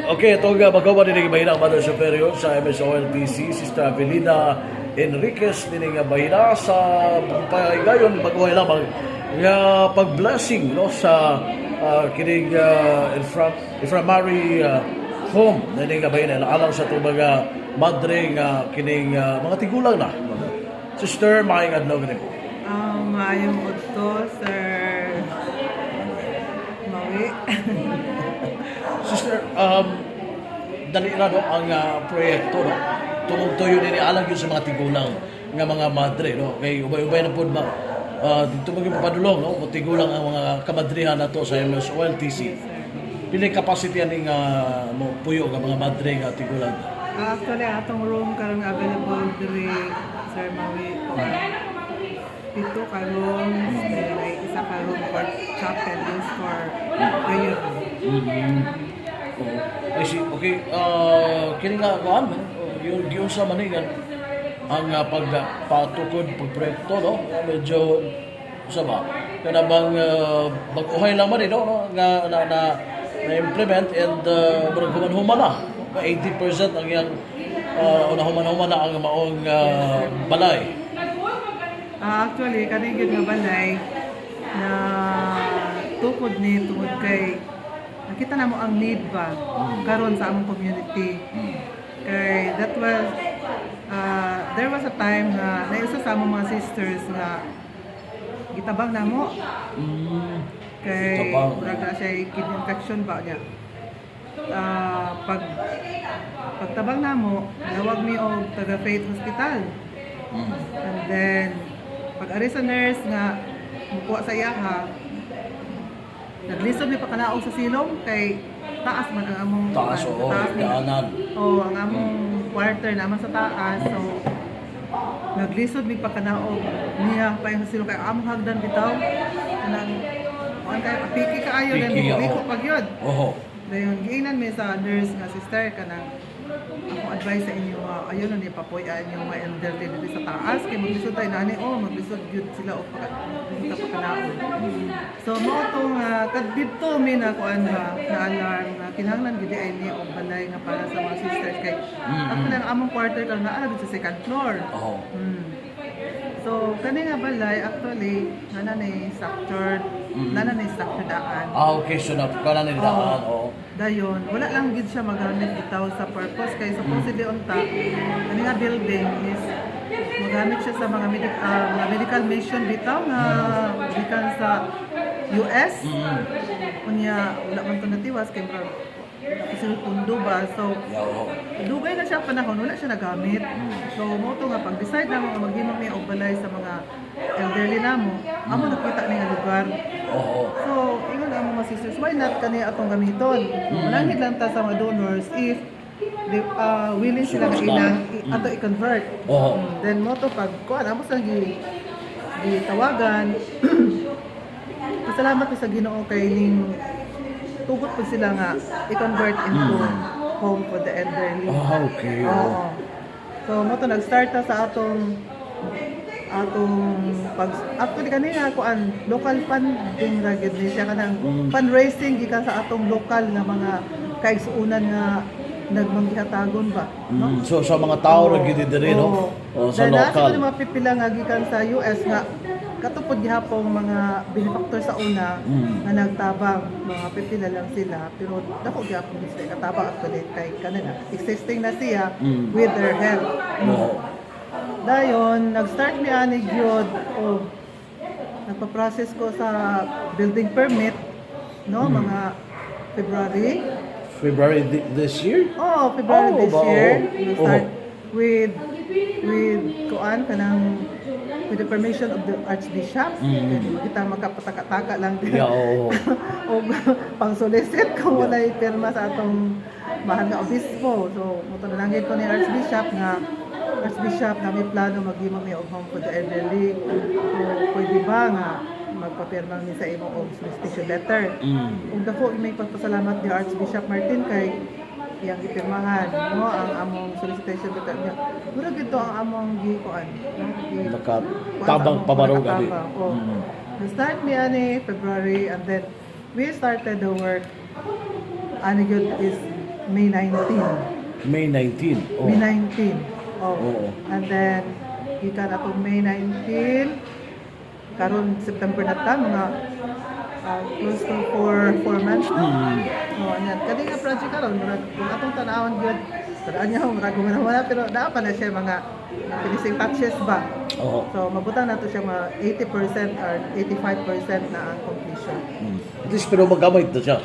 Okay, ito nga magawa din ng ang Mother Superior sa MSOLTC, Sister Avelina Enriquez, din nga bahina sa pagayon baguhay lamang nga pag-blessing, no, sa kining Infirmary home din nga bahina alang sa itong mga madre nga kining mga tigulang na. Sister, maayong adlaw gani po. Maayong udto, Sir Mawi. Sister, dali na, no, ang proyekto, no? Tungod tuyo nini alang yun sa mga tigulang nga mga madre, no? Kay ubay-ubay na pud ba dito maging papadulong, no? Tigulang ang mga kamadrihan nato sa MSOLTC. Pili capacity ani nga mo puyo nga mga madre nga tigulang? Actually, atong room karon nga available diri, Sir Mawi, kuan, pito ka rooms, then like isa ka room for chapel, used for prayer room. Oo. I see. Okay, kini nga kuan, yun giunsa man ni ang pagpatukod pagproyekto, no? Medyo sa ba kana bang bag-uhay lang man eh, no, nga na implement and murag human-human na 80% ang iyang human-human na ang maong balay. Actually, kani gyud nga balay na tukod ni tungod kay nakita na mo ang need ba karon sa among community. Kay that was there was a time na naisa sa among mga sisters nga gitabang namo kay Gitabang. Murag na siya kidney infection ba niya. Pag pagtabang namo, nawag mi og taga Faith Hospital. And then pag ari sa nurse nga mukuha sa iyaha, naglisod mi pakanaog sa silong kay taas man ang among Taas, kuan, oo, taas daanan. Oh, ang among quarter naman sa taas. So naglisod mi pakanaog niya pa yung sa silong kay among hagdan bitaw kanang kuan kay piki kaayo then Piki, oo. liko pag yun. Dayon giingnan mi sa nurse nga, "Sister, kanang akong advice sa inyo nga ayo na ni papuy-an yung mga elderly dito sa taas kay maglisod tayo nani, oh, maglisod gyud sila og pagka pakanaon." So mao to nga kad didto mi na kuan ba na alarm nga kinahanglan gyud ay ni og balay nga para sa mga sisters kay actually ang among quarter karon naa na sa second floor. So kani nga balay actually na ni structure daan. Ah, okay. So, na, kana ni daan, oo. Dayon, wala lang gid siya magamit bitaw sa purpose kay supposedly unta kani nga building is magamit siya sa mga medical mission bitaw nga gikan sa US. Unya wala man to natiwas kay murag kasi pundo ba. So dugay na siya panahon wala siya nagamit. So mo to nga pag-decide na mga maghimo mi og balay sa mga elderly namo, amo nakita ni nga lugar. So, ingon ang mga sisters, why not kani atong gamiton? Mananghid lang ta sa mga donors if they, willing sila nga ilang ato i-convert. Then mo to pag kuan amo sa gi gitawagan. Pasalamat mi sa Ginoo kay ning tugot po sila nga i-convert into home for the elderly. Ah, okay. Oo. So mo to nag-start ta sa atong atong pag actually kanina kuan local funding ra gyud ni siya, kanang fundraising gikan sa atong lokal nga mga kaigsuonan nga nagmanggihatagon ba, no? So, sa mga tao ra gid diri, no? Oo. Oh, sa Dahil naa local. siguro mga pipila nga gikan sa US nga katupod gihapong mga benefactor sa una nga nagtabang, mga pipila lang sila pero dako gihapon gid sila katabang actually kay kanina existing na siya with their help. Dayon nag-start mi ani gyud og nagpa-process ko sa building permit, no, mga February. February this year? Oh, February Oh, this ba, year. oo. We start with kuan kanang with the permission of the Archbishop. Kaya kita makapataka-taka lang din. Yeah, oo. O pang-solicit kung walay pirma sa atong mahal nga obispo. So, mo to nalangit ko ni Archbishop nga, "Archbishop, na may plano maghimo mi og home for the elderly. So, pwede ba nga magpapirma mi sa imo og solicitation letter?" Ug dako may pagpasalamat ni Archbishop Martin kay iyang gipirmahan, no, ang among solicitation letter niya. Murag ito ang among gikuan, no? Nakatabang pabarog ani. Nakatabang, oh. Nag-start mi ani February and then we started the work ani gyud is May 19. May 19. Oh. May 19. Oh. Oo. And then gikan atong May 19, karon September na ta, mga close to 4 4 months na. Oh, anyan. Kani nga project karon, murag kung atong tan-awon gyud, tan niya, murag wala, pero naa pa na siya mga finishing touches ba. So mabutang nato siya mga 80% or 85% na ang completion. At least pero magamit na siya.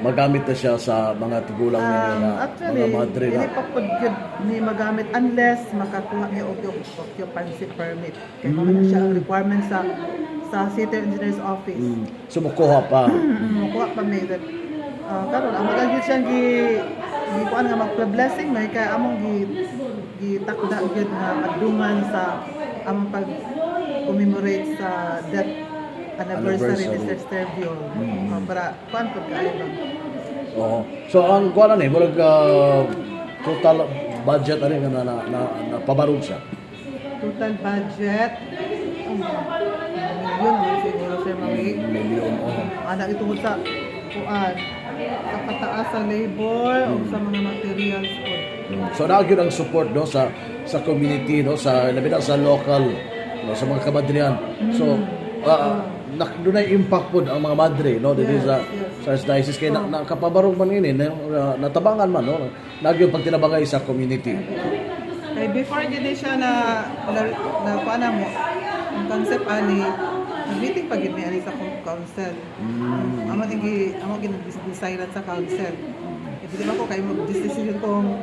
Magamit na siya sa mga tigulang ninyo na Actually, mga madre na. Dili pa pod gyud ni magamit unless makakuha ni og occupancy permit. Kay mao na siya ang requirement sa City Engineer's Office. So mukuha pa. Mukuha pa may that. Karon amo lang gyud siyang gi kuan nga magpa-blessing may kay among gi gitakda gyud nga adungan sa among pag commemorate sa death anniversary ni Anniversary. Sir Servio. Para kuan pud kaayo ba. Oo. So ang kuha na ni, murag total budget ani nga na pabarog siya. Total budget, yun naman siguro siya mawi. Million. Oo. Anak itungod sa kuan sa kataas sa labor o sa mga materials po. So naa gyud ang support, no, sa community, no, sa labi na sa local, no, sa mga kamadrian. So dunay impact pod ang mga madre, no, diri sa sa archdiocese kay na, nakapabarog man ini, no, natabangan man, no, naa gyud pagtinabangay sa community. Kay before gid ni siya na kuan na mo ang concept ani, meeting pa gid mi ani sa council. Amo gid design sa council. Eh, di ba ko kay mo decision kung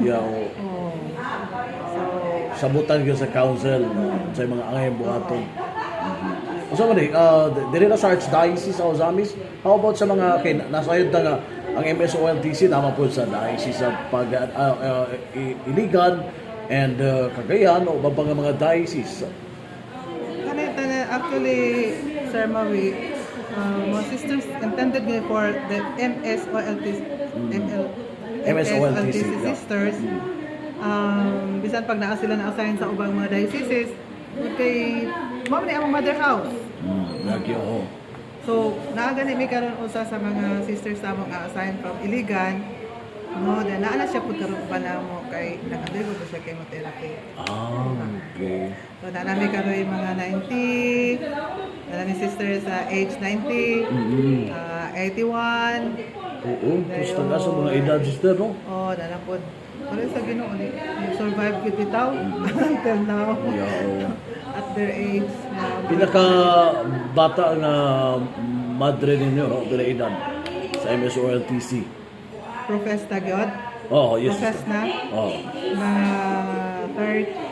Yeah, oo. Oh. So Sabutan gyud sa council, no, sa mga angay buhaton. Unsa man ni diri na sa Archdiocese sa Ozamis, how about sa mga kay nasayod na nga ang MSOLTC naman po sa diocese sa pag Iligan and Cagayan o ubang pang mga diocese? Kani tana actually, Sir Maui, mga sisters intended nga for the MSOLT ML MSOLTC, sisters. Bisan pag naa sila na-assign sa ubang mga dioceses, kay mao man ni among mother house. Lagi, oo. So, naa gani mi karon usa sa mga sisters sa among assign from Iligan. No, then naa na siya pud karon pa namo kay nag-undergo pa siya chemotherapy. Ah, okay. So, naa nami karon yung mga 90, naa nami sisters sa age 90, 81. Oo, gusto na sa mga edad, sister, no? Oh, naa na pod. Pero sa Ginoo ni survive gyud bitaw until now. Yeah, oo. At their age na Pinaka bata nga madre ninyo, no? Pila edad sa MSOLTC? Profess na gyud. Oh, yes, Profess sister. Na. Oh. Mga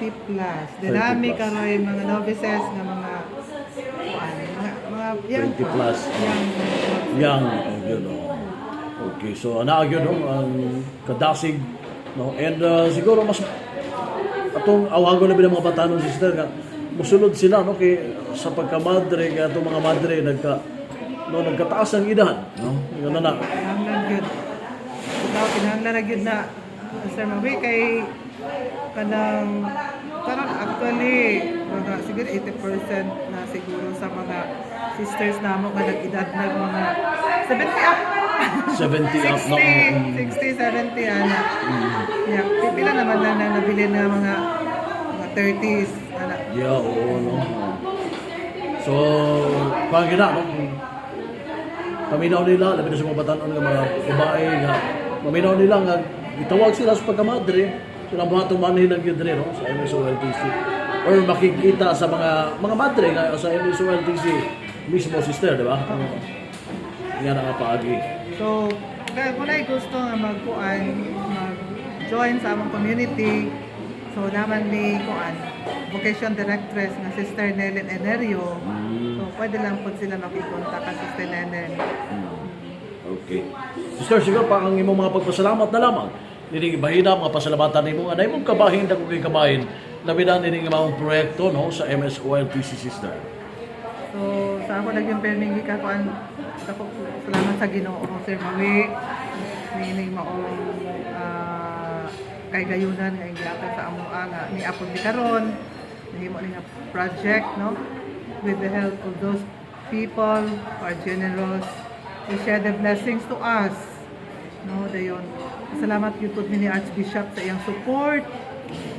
30 plus. 30 Dinami plus. karon yung mga novices nga mga kuan, mga young 20 plus. Young. Young, oh, yun, oh. Okay, so ana gyud, no, ang kadasig, no? And siguro mas atong awagon na bilang mga batanon, sister, nga musulod sila, no, kay sa pagkamadre, kay atong mga madre nagka, no, nagkataas ang edad, no? Yun na na. Kinahanglan gyud. Ikaw, kinahanglan na gyud na, Sir Mawi, kay kanang parang actually mga siguro 80% na siguro sa mga sisters namo nga nag-edad na mga 70 up. 70 up, no? 60, 60, 70 ana. Yeah, pipila naman na nabili na mga 30s ana. Yeah, oo, no. So, parang gina, no? Paminaw nila, labi na sa mga batanon nga mga babae nga, paminaw nila nga, gitawag sila sa pagkamadre, sila mga tumanhin lang yun dre, no? Sa MSOLTC. Or makikita sa mga madre nga sa MSOLTC mismo, sister, di ba? Yan ang paagi. So, kaya kung ay gusto nga magkuan, mag-join sa among community, so naman ni kuan, vocation directress nga Sister Nelen Enerio. So, pwede lang po sila makikontak ka Sister Nelen. Okay. Sister, siguro pa ang imong mga pagpasalamat na lamang. Nining bahina, mga pasalamatan nimo nga imong kabahin dako kay kabahin. Labi na nining imong proyekto, no, sa MSOLTC, sister. So, sa ako lang yung perming kuan, dako salamat sa Ginoo, Sir Mawi. Nining maong kay gayunan nga gihatag sa amo nga ni apod ni karon nahimo ni nga project, no, with the help of those people who are generous to share the blessings to us. No, dayon. Salamat gyud pud mi ni Archbishop sa iyang support.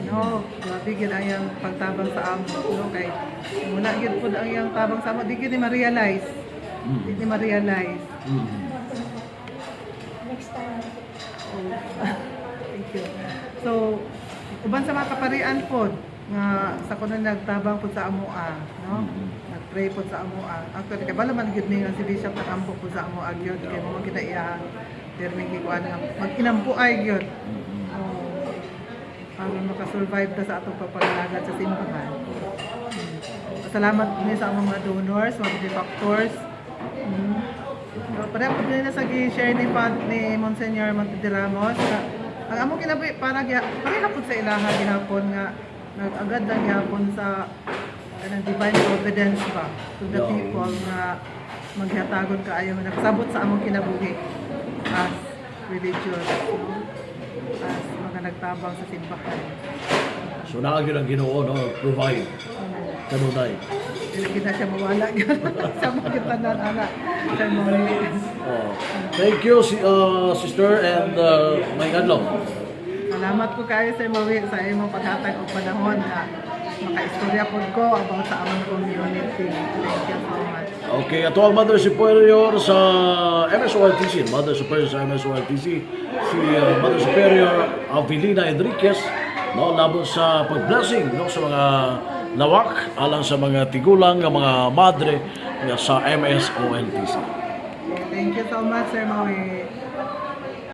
No, grabe gyud ang iyang pagtabang sa amo, no, kay wala gyud pud ang iyang tabang sa amo, di gyud ni ma-realize. Di ni ma-realize. Next time. Oh. Thank you. So, uban sa mga kaparian pod nga sa kuno nagtabang pod sa amoa, no? Nagpray pod sa amoa. Actually, kay balo man gyud ni nga si Bishop nagampo pod sa amoa gyud kay mo kita iya pirming gikuan nga mag-inampo ay gyud. Oh, aron makasurvive ta sa atong pagpangalaga sa simbahan. Salamat ni sa among mga donors, mga benefactors. So, pareho po din na sa gi-share ni Pad ni Monsignor Monte de Ramos. Ang among kinabuhi para pareha pud sa ilaha gihapon nga nag-agad lang gihapon sa kanang divine providence ba to the people nga maghatagon kaayo nga nakasabot sa among kinabuhi as religious, no? As mga nagtabang sa simbahan. So naa gyud ang Ginoo, no, provide kanunay. Dili kita siya mawala gyud sa mga tanan ana sa mga. Oh. Thank you si sister and may adlaw. Salamat ko kayo, Sir Mawi, sa imong paghatag og panahon na makaistorya pod ko about sa among community. Thank you so much. Okay, ato ang Mother Superior sa MSOLTC, Mother Superior sa MSOLTC, si Mother Superior Avelina Enriquez, no, labot sa pag-blessing, no, sa mga lawak alang sa mga tigulang nga mga madre nga sa MSOLTC. Thank you so much, Sir Maui.